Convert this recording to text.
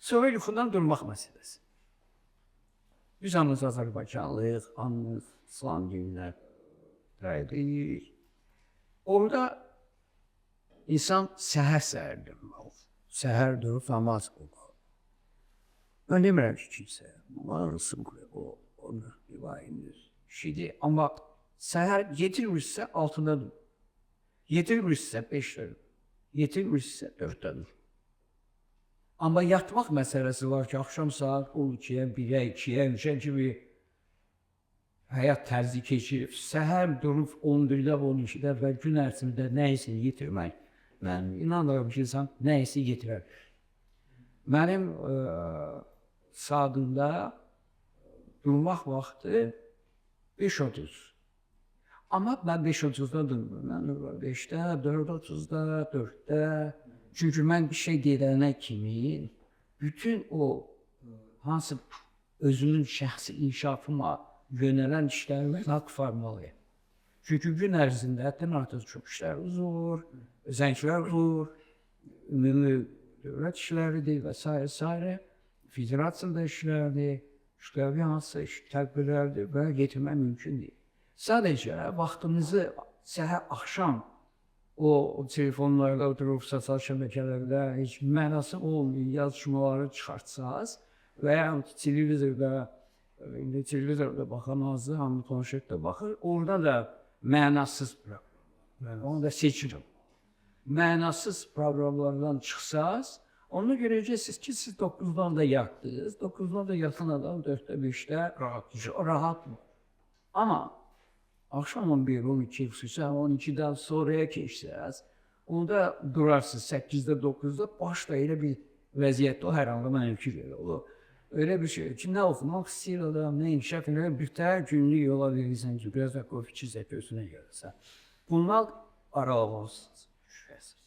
Sonra yuxudan durmaq məsələsi. Biz hamımız Azərbaycanlıyıq, hamımız İslam dininə təbəiik. Orada insan səhər-səhər durmalı. Səhər durub namaz qılmalı. Mən demirəm ki, kimsə namaz o, onun rivayənin işidir. Amma səhər yetirmirsə 6-da dur. Yetirmirsə 5-də dur. Yetirmirsə 4-də dur. Amma yatmaq məsələsi var ki, axşam saat 12-yə, 1-ə, 2-yə, 3-ə kimi həyat tərzi keçirib, səhər durub 11-də, 12-də və gün ərzində nə isə yetirmək, mən inanıram ki, insan nə isə yetirər. Mənim saatımda durmaq vaxtı 5:30. Amma mən 5:30-da durmuram. Mən dururam 5-də, 4:30-da, 4-də. Çünki mən işə gedənə kimi bütün o hansı özümün şəxsi inkişafıma yönələn işlərimi mən qurtarmalıyam. Çünki gün ərzində həddən artıq çox işlər olur, zənglər olur, ümumi dövlət işləridir və sairə sairə, federasiyada işlərdir, kütləvi hansısa iş tədbirlərdir və yetirmək mümkün deyil. Sadəcə vaxtınızı səhər axşam o telefonlarda oturub sosial şəbəkələrdə heç mənası olmayan yazışmaları çıxartsaz və ya televizorda, indi televizorda baxan azdır, hamı planşetdə baxır, orada da mənasız proqram. Onu da seçirəm. Mənasız proqramlardan çıxsaz, onu görəcəksiniz ki, siz 9-dan da yatdınız. 9-dan da yatan adam 4-də, 5-də rahat mı? Amma axşam 11, 12, xüsusən 12-dən sonraya keçsəz, onda durarsınız 8-də, 9-da, baş da elə bir vəziyyətdə, o hər anda mənimki belə olur. Öyle bir şey ki, nə oxumaq istəyir adam, nə inkişaf edir, bütün günlük yola verirsən ki, biraz da kofe içirsə özünə gəlirsən. Bundan aralamalısınız, şübhəsiz.